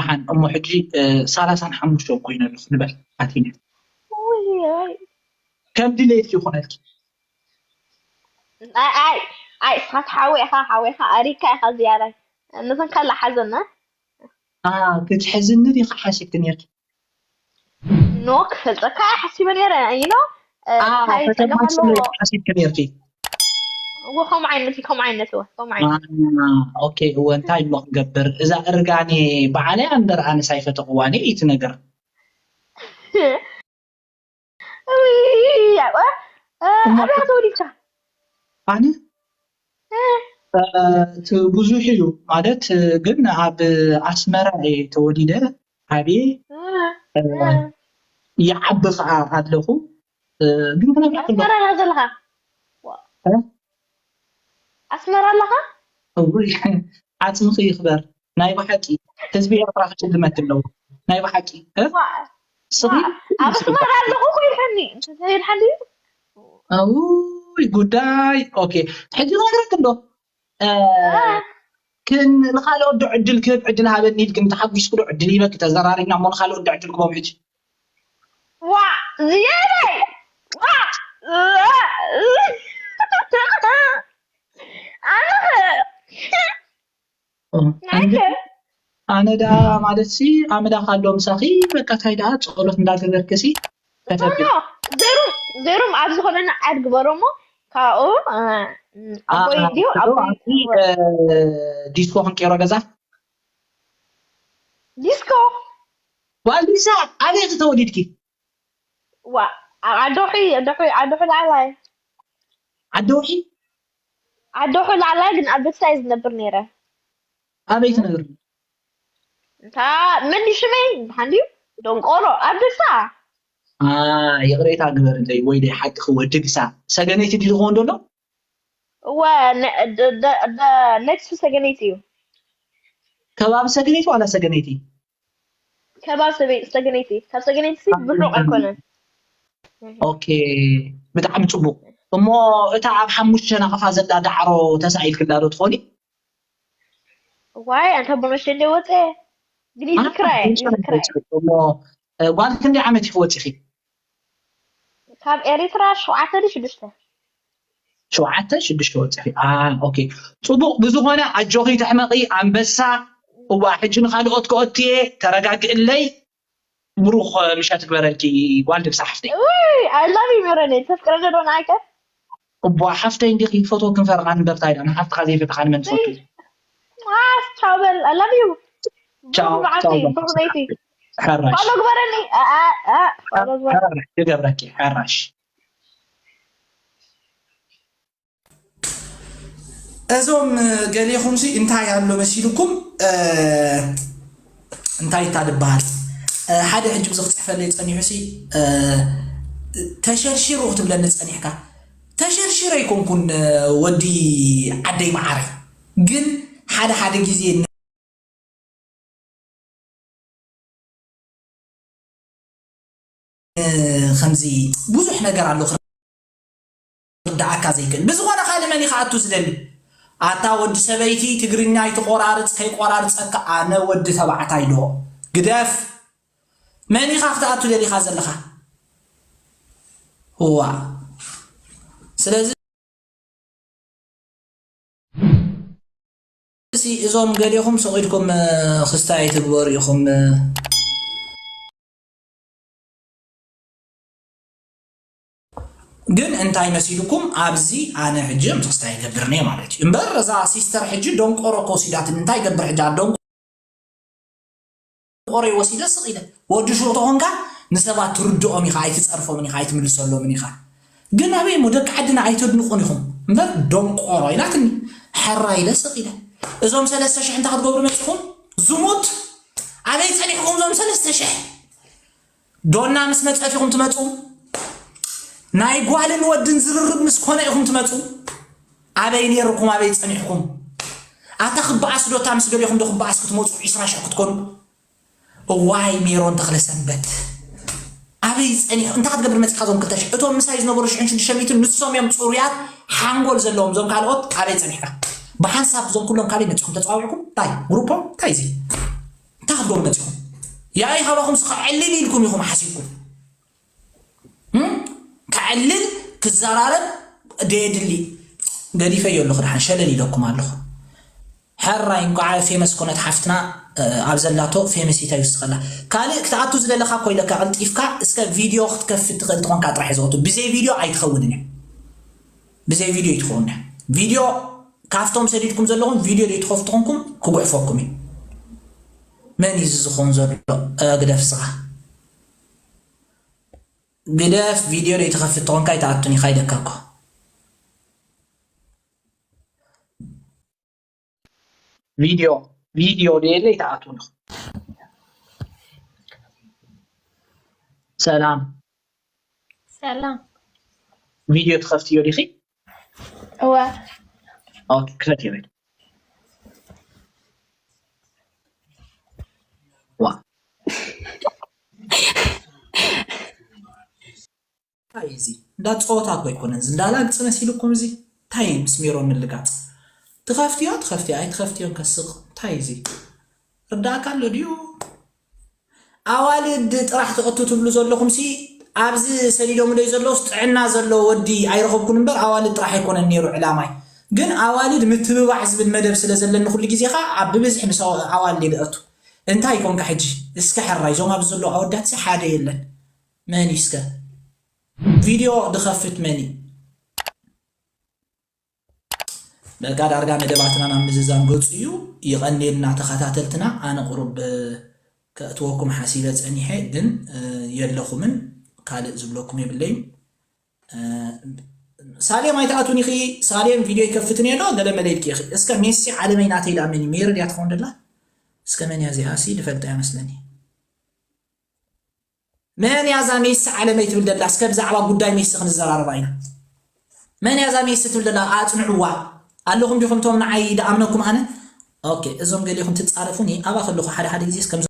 ደሓን እሞ ሕጂ፣ እ፣ ሰላሳን ሓሙሽተን ኮይነ ኣለኹ ንበል ኣቲነ። ውይ፣ ኣይ። ከም ድሌት ይኹነልኪ። ኣይ፣ ኣይ፣ ኣይ፣ እስኻ ሓወይ ኢኻ፣ ሓወይ ኢኻ፣ ኣሪካ ኢኻ ዝያዳይ። ንስን ካልእ ሓዘና። ኣ፣ ክትሕዝኒ ዲኻ ሓሲብኪ ነይርኪ? ኖ፣ ክፈልጠካ ሓሲበ ነይረ፣ you know፣ እ፣ ኣ፣ እንታይ ፈተና ጸገም ስለ ኣለዎ? ሓሲብኪ ነይርኪ? እወ፣ ከምኡ ዓይነት እዩ፣ ከምኡ ዓይነት፣ እወ፣ ከምኡ ዓይነት። ኣ፣ ኦኬ፣ እወ፣ እንታይ እሞ ክንገብር? እዛ እርጋኔ በዓለይ እምበር ኣነስ ኣይፈተኽዋን እየ እቲ ነገር። እውይ፣ ኣበ-፣ እ፣ እሞ ኣበይ ኢኻ ተወሊድካ? ኣነ? እ። እ፣ እቲ ብዙሕ እዩ ማለት፣ ግን ኣብ ኣስመራ እየ ተወሊደ ዓብየ። እ፣ እ፣ እ። ይዓቢ ኸዓ ኣለኹ። እ፣ ግን ክነግረካ ኣለኹ። ኣስመራ ዲኻ ዘለኻ? ዋ። እ? ኣስመራ ኣለኻ? እውይ፣ ዓጽምኺ ይኽበር። ናይ ብሓቂ ህዝቢ ኤርትራ ክጭልመኪ ኣለዎ። ናይ ብሓቂ፣ እ? ዋ፣ ስኺ ዋ፣ ኣብ ኣስመራ ኣለኹ እኮ ይልሓኒ። እንታይ ይልሓኒ? እውይ፣ ጉዳይ። ኦኬ፣ ሕጂ ክነግረኪ እንዶ። እ፣ እ። ክን-፣ ንኻልኦት ዶ ዕድል ክህብ፣ ዕድል ሃበኒ ኢልክን ተሓጒስኪ ዶ ዕድል ሂበኪ ተዘራሪብና እሞ ንኻልኦት ዶ ዕድል ክቦም ሕጂ? ዋ፣ ዝያዳይ። ዋ፣ ኣነ ኸ-፣ ኦ፣ ናይከ? እንደ-፣ ኣነ ደኣ ማለት ሲ ኣመዳ ካሎ ምሳኺ በቃ ታይ ደኣ ጸሎት እንዳገበርኪ ሲ ከተብሊ። ኖ፣ ኖ፣ ዘሩም፣ ዘሩም ኣብ ዝኾነና ዓድ ግበሮ እሞ ካብኡ፣ እ፣ እ፣ አ፣ ኣቦይ አ፣ ድዩ? ዶ ኣቦይ ኣብቲ፣ እ፣ ዲስኮ ክንቀይሮ ገዛ? ዲስኮ? ጓል ዲሳ፣ ኣበይ ኢኺ ተወሊድኪ? ዋ፣ ኣብ ዓዶኺ፣ ዓዶኺ፣ ዓዶኺ ላዕላይ። ዓዶኺ? ዓዶኺ ላዕላይ ግን ኣብ ቤተሳይ ዝነብር ነይረ። ኣበይ ትነብሪ? እንታ መን ሽመይ? ደሓን ድዩ? ደንቆሮ፣ ኣብ ቤተሳ። አ፣ ይቕሬታ ግበርለይ፣ ወይለይ፣ ሓቅኺ ወዲ ግሳ። ሰገነይቲ ድዩ ዝኸውን ዘሎ? እወ፣ ነ-፣ ደ-፣ ደ-፣ ደ-፣ ኔክስት ሰገነይቲ እዩ። ከባቢ ሰገነይቲ ዋላ ሰገነይቲ? ከባቢ ሰበ-፣ ሰገነይቲ። ካብ ሰገነይቲ ሲ ኣብ ብርሑቕ ሰገነይቲ። ኣይኮነን። ኦኬ፣ ብጣዕሚ ጽቡቕ። እሞ እታ ኣብ ሓሙሽተ ናቕፋ ዘላ ዳዕሮ ተሳኢልክላ ዶ ትኾኒ? ዋይ፣ ኣንታ ብመሸ እንደ ወጸ። ግን አ፣ ይዝክራ እየ፣ ሓሙሽተ ናቕፋ ይዝክራ እየ። ጽቡቕ። እሞ፣ እ፣ ጓል ክንደይ ዓመት ኢኺ ወጺኺ? ካብ ኤሪትራ ሸውዓተ ድዩ ሽዱሽተ? ሸውዓተ፣ ሽዱሽተ ወጺኺ። አ፣ ኦኬ። ጽቡቕ፣ ብዝኾነ ኣጆኺ ተሕመቒ ኣንበሳ። እዋ፣ ሕጂ ንኻልኦት ከኦትየ፣ ተረጋግእለይ። ብሩኽ ምሸት ግበረልኪ ጓል ድግሳ ሓፍተይ። ውይ፣ I love you ሜሮነይ፣ ተፍቅረኒ ዶ ንዓይ ከ? እቧ ሓፍተይ እንዲኺ፣ ፈትወክን ፈርቓን እምበር ታይ ደኣ፣ ንሓፍትኻ ዘይፈተኻ ንመን ትፈቱ? ኣስ፣ ቻው በል፣ I love you። ቻው፣ ብሩኽ ቻው መዓልቲ፣ በል። ብሩኽ ለይቲ። ሕራሽ። ፎሎ ግበረኒ። አ፣ አ፣ አ፣ ፎሎ ግበረኒ። ሕራሽ፣ ይገብረኪ፣ ሕራሽ። እዞም ገሌኹም ሲ እንታይ ኣሎ መሲልኩም? እ፣ እንታይ እታ ድበሃል? እ፣ ሓደ ሕጂ ብዚ ክጽሕፈለይ ጸኒሑ ሲ፣ እ፣ ተሸርሺሩ ክትብለኒ ጸኒሕካ። ተሸርሺረ ኣይኮንኩን፣ እ፣ ወዲ ዓደይ መዓረይ። ግን ሓደ ሓደ ግዜ እ፣ ከምዚ ብዙሕ ነገር ኣሎ ክርድኣካ ዘይክእል። ብዝኾነ ካልእ መን ኢኻ ኣቱ ዝደሊ? ኣታ ወዲ ሰበይቲ ትግርኛ ኣይትቆራርጽ፣ ከይቆራርጸካ ኣነ ወዲ ተባዕታይ ዶ? ግደፍ። መን ኢኻ ክትኣቱ ደሊኻ ዘለኻ? እዋ። ስለዚ እሲ እዞም ገሌኹም ስቕ ኢልኩም፣ እ፣ ክስታይ ትግበሩ ኢኹም፣ እ። ግን እንታይ መሲልኩም ኣብዚ ኣነ ሕጂ ምትክስታ ይገብርኒ ማለት እዩ። እምበር እዛ ሲስተር ሕጂ ደንቆሮ ከወሲዳትኒ እንታይ ይገብር ሕጂ? ኣብ ደንቆሮ ይወሲደ ስቕ ኢለ። ወዲ ሽሮ ተኾንካ ንሰባት ትርድኦም ኢኻ፣ ኣይትጸርፎምን ኢኻ፣ ኣይትምልሰሎምን ኢኻ። ግን ኣበይ እሞ ደቂ ዓድና ኣይተድንቑን ኢኹም። እምበር ደንቆሮ ኢላትኒ። ሕራ ኢለ ስቕ ኢለ። እዞም ሰለስተ ሽሕ እንታይ ክትገብሩ መጺኹም? ዝሙት ኣበይ ጸኒሕኩም እዞም ሰለስተ ሽሕ? ዶና ምስ መጸት ኢኹም ትመጹ? ናይ ጓልን ወድን ዝርርብ ምስ ኮነ ኢኹም ትመጹ? ኣበይ ነይርኩም? ኣበይ ጸኒሕኩም? ኣታ ክበኣስ ዶ እታ ምስ ገሌኹም ዶ ክበኣስ ክትመጹ ዒስራ ሽሕ ክትኮኑ? እዋይ ሜሮን ተኽለ ሰንበት። ኣበይ ጸኒሕ? እንታይ ክትገብር መጺኻ እዞም ክልተ ሽሕ? እቶም ምሳይ ዝነበሩ ሽሕን ሽዱሽተ ሚእትን ንሶም እዮም ጽሩያት ሓንጎል ዘለዎም። እዞም ካልኦት ኣበይ ጸኒሕካ? ብሓንሳብ እዞም ኩሎም ካበይ መጺኹም ተጸዋዊዕኩም? እንታይ? ግሩፖም? እንታይ እዚ? እንታይ ክትገብሩ መጺኹም? ያኢ ካባኹም ከዕልል ኢልኩም ኢኹም ሓሲብኩም? እም? ከዕልል ክዘራረብ ደየድሊ ገዲፈዮ ኣለኹ፣ ደሓን ሸለል ኢለኩም ኣለኹ። ሕራይ እንኳዓ ፌመስ ኮነት ሓፍትና፣ ኣብ ዘላቶ ፌመሲታ ይውስኸላ። ካልእ ክትኣቱ ዝደለኻ እኮ ኢለካ ቀልጢፍካ እስከ ቪድዮ ክትከፍት ትኽእል ትኾንካ ጥራሕ እየ ዝኸቱ። ብዘይ ቪድዮ ኣይትኸውንን እያ። ብዘይ ቪድዮ ኣይትኸውን እያ። ቪድዮ ካብቶም ሰዲድኩም ዘለኹም ቪድዮ ዘይትኸፍቱ ተኾንኩም ክጉሕፈኩም እዩ። መን እዩ እዚ ዝኸውን ዘሎ? ግደፍ ስኻ። ግደፍ ቪድዮ ዘይትኸፍት ተኾንካ ኣይትኣቱን ኢኻ ኢለካ እኮ። ቪድዮ ቪድዮ ደየለ ይተኣትውልኹ። ሰላም ሰላም ቪድዮ ትኸፍትዮ ዲኺ? እዋ ኦኬ ክፈት ይበል። ዋ እንታይ እዚ እንዳ ጸወታ እኮ ኣይኮነን፣ እዚ እንዳ ላግጺ መሲልኩም። እዚ እንታይ ምስ ሜሮን ምልጋጽ? ትኸፍትዮ ትኸፍትዮ ኣይትኸፍትዮን ከስቕ እንታይ እዚ ርዳእካ ኣሎ ድዩ? ኣዋልድ ጥራሕ ተእቱ ትብሉ ዘለኹም ሲ ኣብዚ ሰዲዶም ደይ ዘለውስ ጥዕና ዘለዎ ወዲ ኣይረኸብኩን እምበር ኣዋልድ ጥራሕ ኣይኮነን ነይሩ ዕላማይ። ግን ኣዋልድ ምትብባዕ ዝብል መደብ ስለ ዘለኒ ኩሉ ግዜ ኸዓ ኣብ ብብዝሒ ምስ ኣዋልድ እየ ዝእቱ። እንታይ ኮንካ ሕጂ እስከ ሕራይ እዞም ኣብዚ ዘለዉ ኣወዳት ሲ ሓደ የለን። መን እዩ እስከ ቪድዮ ድኸፍት መን እዩ? በቃ ዳርጋ መደባትና ናብ ምዝዛም ገፁ እዩ። ይቐንየልና ተኸታተልትና። ኣነ ቁሩብ ከእትወኩም ሓሲበ ፀኒሐ ግን የለኹምን ካልእ ዝብለኩም የብለይን። ሳሌም ኣይትኣቱን ኢኺ። ሳሌም ቪድዮ ይከፍትን እየ ዶ ገለ መለ ኢልኪ ኢኺ። እስከ ሜሲ ዓለመይ ናተይ ደኣ መን እዩ? ሜሪ ድያ ትኸውን ደላ? እስከ መን እያ እዚኣ ሲ ድፈልጣ እያ መስለኒ። መን እያ እዛ ሜሲ ዓለመይ ትብል ደላ? እስከ ብዛዕባ ጉዳይ ሜሲ ክንዘራረባ ኢና። መን እያ እዛ ሜሲ ትብል ደላ? ኣጽንዕዋ ኣለኹም ዲኹም እቶም ንዓይ ደኣምነኩም ኣነ? ኦኬ እዞም ገሊኹም ትጻረፉኒ ኣባ ከለኹ ሓደ ሓደ ግዜ እስከም